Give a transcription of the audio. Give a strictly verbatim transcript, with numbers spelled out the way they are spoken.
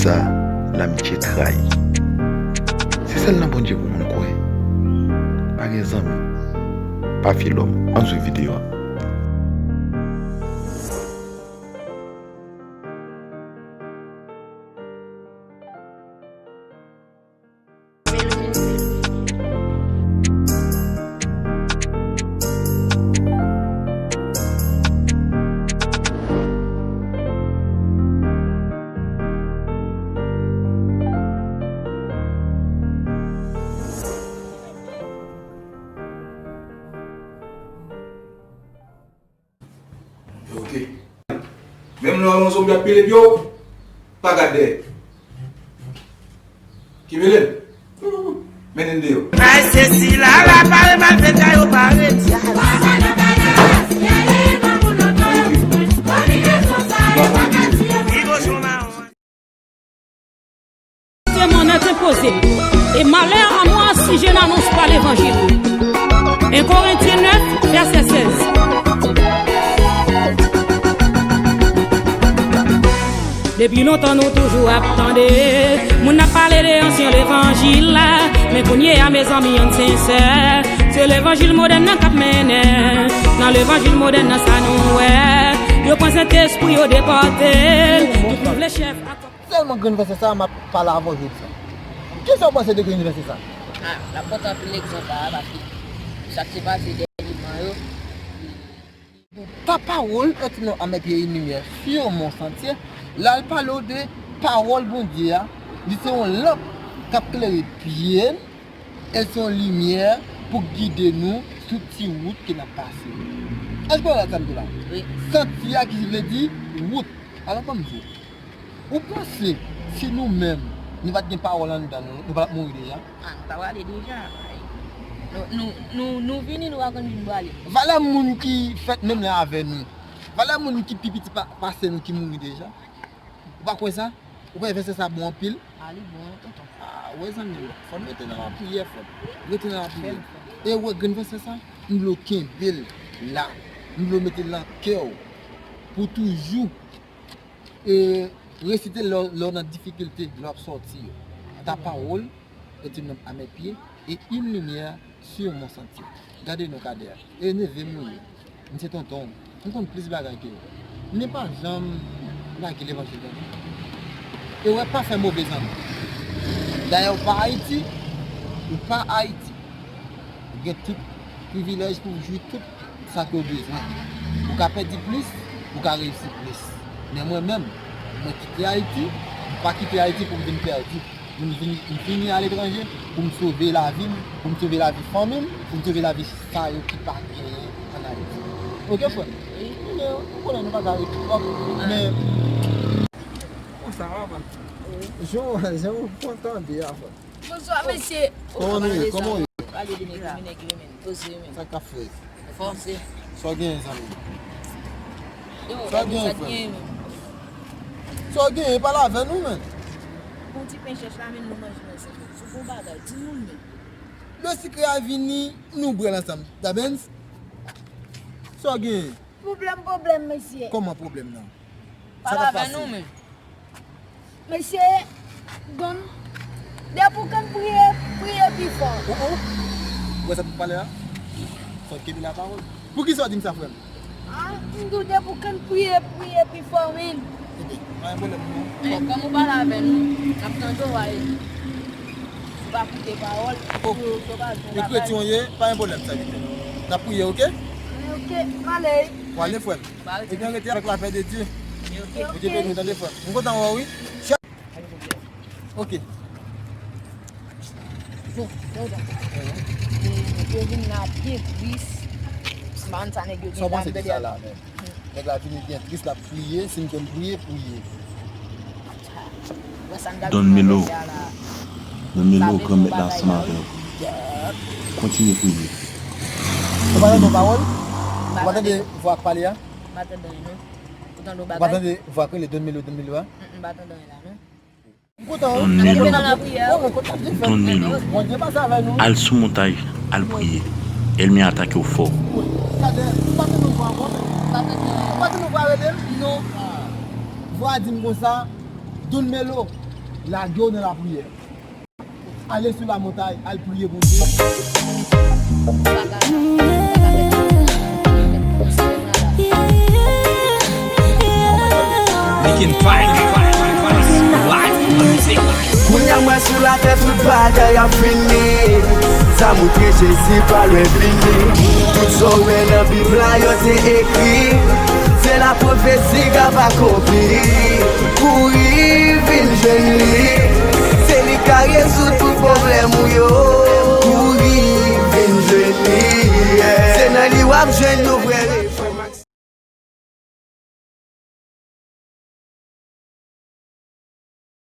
Sa, lamitye trayi. Se sèl nan Bondye pou moun kwè. Pa gen zanmi. Pa fye lòm. Ann swiv videyo a. Ok. Menm lè w wè yon zonbi ap pile pye w, pa gad dèyè. Ki mele l? Mennen l deyò. Ay, se sila la pare malfektè yo pare. Mon est imposé, et malheur à moi si je n'annonce pas l'évangile. Un Corinthiens neuf, verset seize. Depi lontan nou toujou ap tande moun ap pale de ansyen levanjil la, men kounye a, mezanmi, ann sensè. Se levanjil modèn nan k ap mennen. Nan levanjil modèn nan, sa nou wè, yo pran Sentespri, yo depòte l. Tout nou vle chèf ak Sèlman grenn vèsè sa a m ap pale avè w jodi a. Kisa w panse de grenn vèsè sa a? Ah, l ap pote anpil egzanp la, paske sa k te pase dènyèman yo. Ta parole est une lampe à mes pieds et une lumière sur mon sentier. La l pale w de pawòl Bondye a, li se yon lanp k ap klere pye n, e l se yon limyè pou gide nou sou ti wout ke n ap pase. Èske w konprann sa m di w la? Wi. Sentier a ki vle di wout. Alò, ban m di w. Ou panse si nou menm, nou pa t gen pawòl anndan nou, nou pa t ap mouri deja? Ah, nou ta prale deja. Nou, nou, nou, nou vini, nou pa konn vin prale. Valè moun ki fèt menm lè avè nou. Valè moun ki pi piti pa, pase nou ki mouri deja. Ou pa kwè sa? Ou kwè vèsè sa bon anpil? Ah, li bon, tonton. Ah, wè zanmi m, fò n rete nan lapriyè, frè m. Rete nan lapriyè. Fè l, fè l. E wè grenn vèsè sa, m vle w kenbe l la. M vle w mete l nan kè w. Pou toujou. E resite lè w, lè w nan difikilte, lè w ap sòti yo. Ta parole est une lampe à mes pieds et une lumière sur mon sentier. Gade non, Kader. E neve m ou ye. M se tonton w. M konn plis bagay ke ou. Men pa janm lage levanjil nan men. E wè, pa fè move zanmi. Dayè, ou pa Ayiti, ou pa Ayiti. Ou gen tout privilèj pou w jwi tout sa ke w bezwen. Ou ka pèdi plis, ou ka reyisi plis. Men mwen menm, mwen kite Ayiti, m pa kite Ayiti pou m vin pèdi. M vini, m vini aletranje pou m sove lavi m, pou m sove lavi fanmi m, pou m sove lavi sa yo ki pa genyen ann Ayiti. Oke, frè m? Wi. Ebyen, ou konnen nou pa ka rete twòp, men. Kòman sa va, man? Wi. Jan, jan ou kontan de a, frè m? Bonswa, mesye. Kòman nou ye? Kòman w ye? Pale de nèg yo, men nèg yo, men poze yo, men. Sa k ap fèt? Fòse. Sa w genyen, zanmi m? Yo, sa w genyen, frè m? Sa w genyen, pale avè nou, men. Bon ti pen chèch la, men nou manje nan sou bon bagay. Di nou, men. Lè sikrè a vini, nou bwè l ansanm. Dabens, sa w genyen? Pwoblèm, pwoblèm, mesye. Kòman pwoblèm nan? Pale avè nou, men. Mesye, donn, depi w konn priye, priye pi fò. Oh, oh. Ou wè sa pou pale a? Fò w kenbe lapawòl. Poukisa w di m sa, frè m? Ah, m di w depi w konn priye, priye pi fò, men. Ebyen, pa gen pwoblèm, non. Men, kòm ou pale avè nou, n ap tande w, a, e. Ou pa koute pawòl, ou, ou pa di yon bagay. E kretyen w ye, pa gen pwoblèm, sèvitè. N ap priye, oke? Oke, m ale. W ale, frè m. Ebyen, rete avèk lapè de Dye. Bondye beni w, tande, frè m. M kontan wè w, wi. Oke. Yo vin la byen tris. M pa konn sa nèg yo gen la, m tande. Nèg la vini byen tris, l ap priye, si m konn priye, priye. Don Melo, Don Melo, Granmèt la ansanm avè w. Kontinye priye. Ou pa tande yon pawòl? Ou pa tande vwa k pale a? M pa tande anyen, non. Ou tande yon bagay? Ou pa tande vwa k rele Don Melo, Don Melo a? Mm, m pa tande anyen la, non. Don Melo, Don Melo, al sou montay, al priye. Ènmi an atake w fò. Vwa di m konsa, Don Melo, Lage w nan lapriyè. Ale sou lamontay, al priye Bondye. Making fire, fire, fire, fire, live music. Kounye a m wè sou latè tout bagay ap fini. Sa montre Jezi pa lwen vini. Tout sa w wè nan Bib la yo te ekri. Se la pwofesi k ap akonpli. Kouri vin jwenn li. Se li ka rezoud tout pwoblèm ou yo. Kouri vin jwenn li. Se nan li w ap jwenn yon